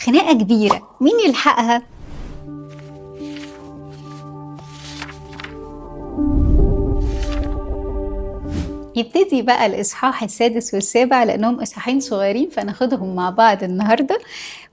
خناقة كبيرة، مين يلحقها؟ يبتدي بقى الإصحاح السادس والسابع لأنهم إصحاحين صغيرين فناخدهم مع بعض النهاردة،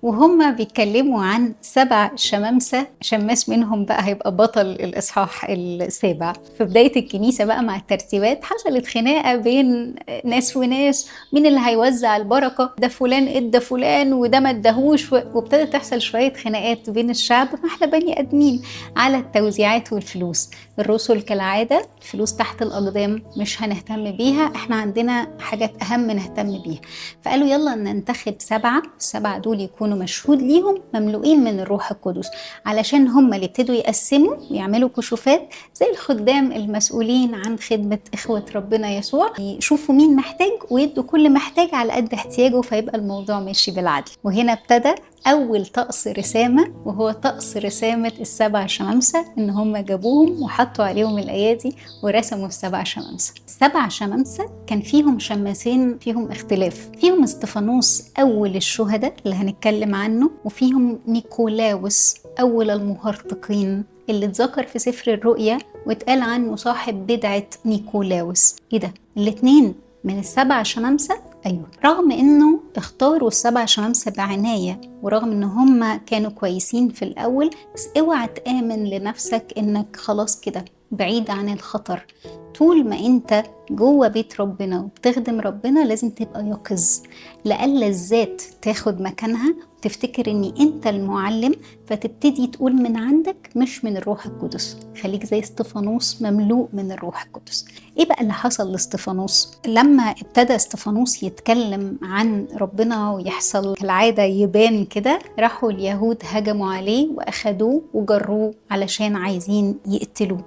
وهم بيتكلموا عن 7 شمامسة، شماس منهم بقى هيبقى بطل الإصحاح السابع. في بداية الكنيسة بقى مع الترتيبات حصلت خناقة بين ناس وناس، مين اللي هيوزع البركة، ده فلان ادى فلان وده ما اداهوش، وابتدت تحصل شوية خناقات بين الشعب، ما احنا بني آدمين، على التوزيعات والفلوس. الرسل كالعادة الفلوس تحت الأقدام مش هنهتم بيها، احنا عندنا حاجات أهم نهتم بيها. فقالوا يلا ننتخب 7، ال7 دول يكونوا مشهود ليهم مملوئين من الروح القدس، علشان هم اللي ابتدوا يقسموا ويعملوا كشوفات زي الخدام المسؤولين عن خدمة إخوة ربنا يسوع، يشوفوا مين محتاج ويدوا كل محتاج على قد احتياجه، فيبقى الموضوع ماشي بالعدل. وهنا ابتدى أول طقس رسامة، وهو طقس رسامة ال7 شمامسة، إن هم جابوهم وحطوا عليهم الأيادي ورسموا ال7 شمامسة. ال7 شمامسة كان فيهم شماسين فيهم اختلاف، فيهم استفانوس أول الشهداء اللي هنتكلم عنه، وفيهم نيكولاوس أول المهرطقين اللي اتذكر في سفر الرؤيا واتقال عنه صاحب بدعة نيكولاوس. إيه ده؟ الاتنين من ال7 شمامسة؟ أيوة. رغم إنه اختاروا ال7 شمامسة بعناية، ورغم إن هم كانوا كويسين في الأول، بس اوعى تآمن لنفسك إنك خلاص كده بعيد عن الخطر. طول ما انت جوه بيت ربنا وبتخدم ربنا لازم تبقى يقظ، لألا الذات تاخد مكانها وتفتكر ان انت المعلم، فتبتدي تقول من عندك مش من الروح القدس. خليك زي استفانوس مملوء من الروح القدس. ايه بقى اللي حصل لاستفانوس؟ لما ابتدى استفانوس يتكلم عن ربنا ويحصل كالعادة يبان كده، راحوا اليهود هجموا عليه واخدوه وجروه علشان عايزين يقتلوه.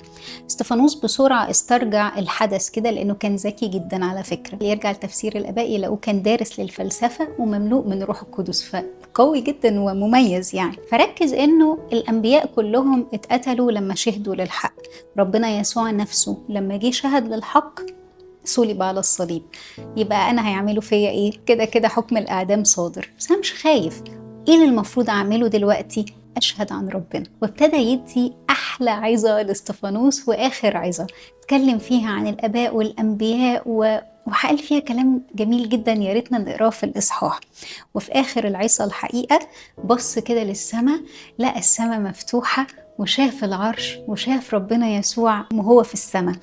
استفانوس بسرعة استرجع الحدث كده لأنه كان ذكي جدا على فكرة، يرجع لتفسير الآباء يلاقوه كان دارس للفلسفة ومملوء من روح القدس، فقوي جدا ومميز يعني. فركز إنه الأنبياء كلهم اتقتلوا لما شهدوا للحق، ربنا يسوع نفسه لما جه شهد للحق صلب على الصليب، يبقى أنا هيعملوا فيا إيه؟ كده كده حكم الإعدام صادر، بس أنا مش خايف. إيه اللي المفروض أعمله دلوقتي؟ أشهد عن ربنا. وابتدى يدي أحلى عظة لاستفانوس وآخر عظة اتكلم فيها عن الآباء والأنبياء وحقل فيها كلام جميل جدا يا ريتنا نقراه في الإصحاح. وفي آخر العظة الحقيقة بص كده للسماء، لقى السماء مفتوحة وشاف العرش وشاف ربنا يسوع وهو في السماء،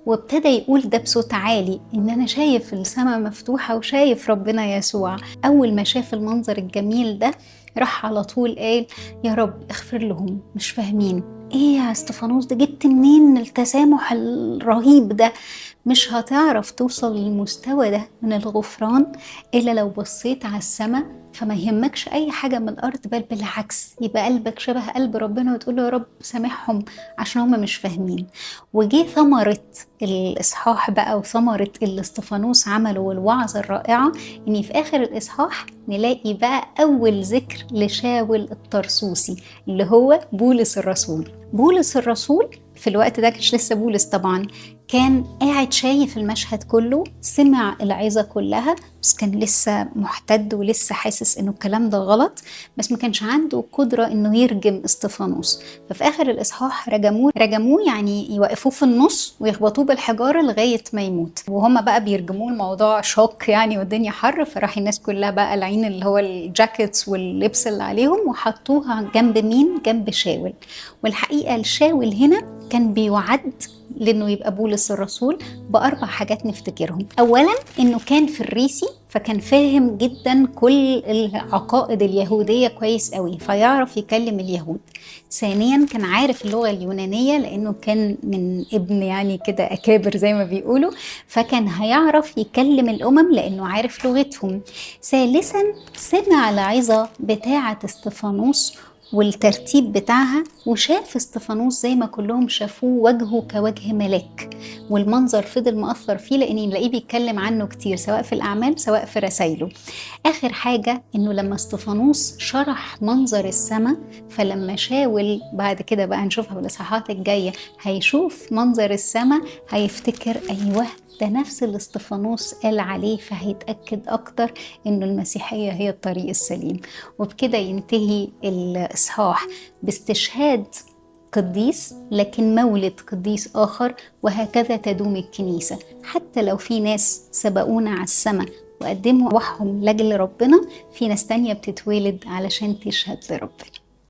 وابتدى يقول ده بصوت عالي إن أنا شايف السماء مفتوحة وشايف ربنا يسوع. أول ما شاف المنظر الجميل ده راح على طول قال يا رب اغفر لهم مش فاهمين. ايه يا استفانوس ده جبت منين التسامح الرهيب ده؟ مش هتعرف توصل للمستوى ده من الغفران إلا لو بصيت على السماء، فما يهمكش أي حاجة من الأرض، بل بالعكس يبقى قلبك شبه قلب ربنا وتقول له يا رب سامحهم عشان هم مش فاهمين. وجي ثمرة الإصحاح بقى وثمرة اللي استفانوس عمله والوعظة الرائعة، إن في آخر الإصحاح نلاقي بقى أول ذكر لشاول الطرسوسي اللي هو بولس الرسول. بولس الرسول في الوقت ده كانش لسه بولس طبعا، كان قاعد شايف المشهد كله، سمع العظة كلها، بس كان لسه محتد ولسه حاسس انه الكلام ده غلط، بس ما كانش عنده قدرة انه يرجم استفانوس. ففي اخر الاصحاح رجموه يعني يوقفوه في النص ويخبطوه بالحجارة لغاية ما يموت، وهما بقى بيرجموه الموضوع شوك يعني والدنيا حر، فراح الناس كلها بقى العين اللي هو ال jackets واللبس اللي عليهم وحطوها جنب مين؟ جنب شاول. والحقيقة الشاول هنا كان بيعد لأنه يبقى بولس الرسول ب4 حاجات نفتكرهم. أولا إنه كان فريسي، فكان فاهم جدا كل العقائد اليهودية كويس قوي، فيعرف يكلم اليهود. ثانيا كان عارف اللغة اليونانية لأنه كان من ابن يعني كده أكابر زي ما بيقولوا، فكان هيعرف يكلم الأمم لأنه عارف لغتهم. ثالثا سمع العظة بتاعة استفانوس والترتيب بتاعها، وشاف استفانوس زي ما كلهم شافوه وجهه كوجه ملاك، والمنظر فضل مأثر فيه لأن نلاقيه بيتكلم عنه كتير سواء في الأعمال سواء في رسائله. آخر حاجة إنه لما استفانوس شرح منظر السماء، فلما شاول بعد كده بقى نشوفها بالإصحاحات الجاية هيشوف منظر السماء هيفتكر أيوه ده نفس اللي اسطفانوس قال عليه، فهيتأكد أكتر إنه المسيحية هي الطريق السليم. وبكده ينتهي الإصحاح باستشهاد قديس لكن مولد قديس آخر، وهكذا تدوم الكنيسة. حتى لو في ناس سبقونا على السماء وقدموا أرواحهم لأجل ربنا، في ناس تانية بتتولد علشان تشهد لربنا.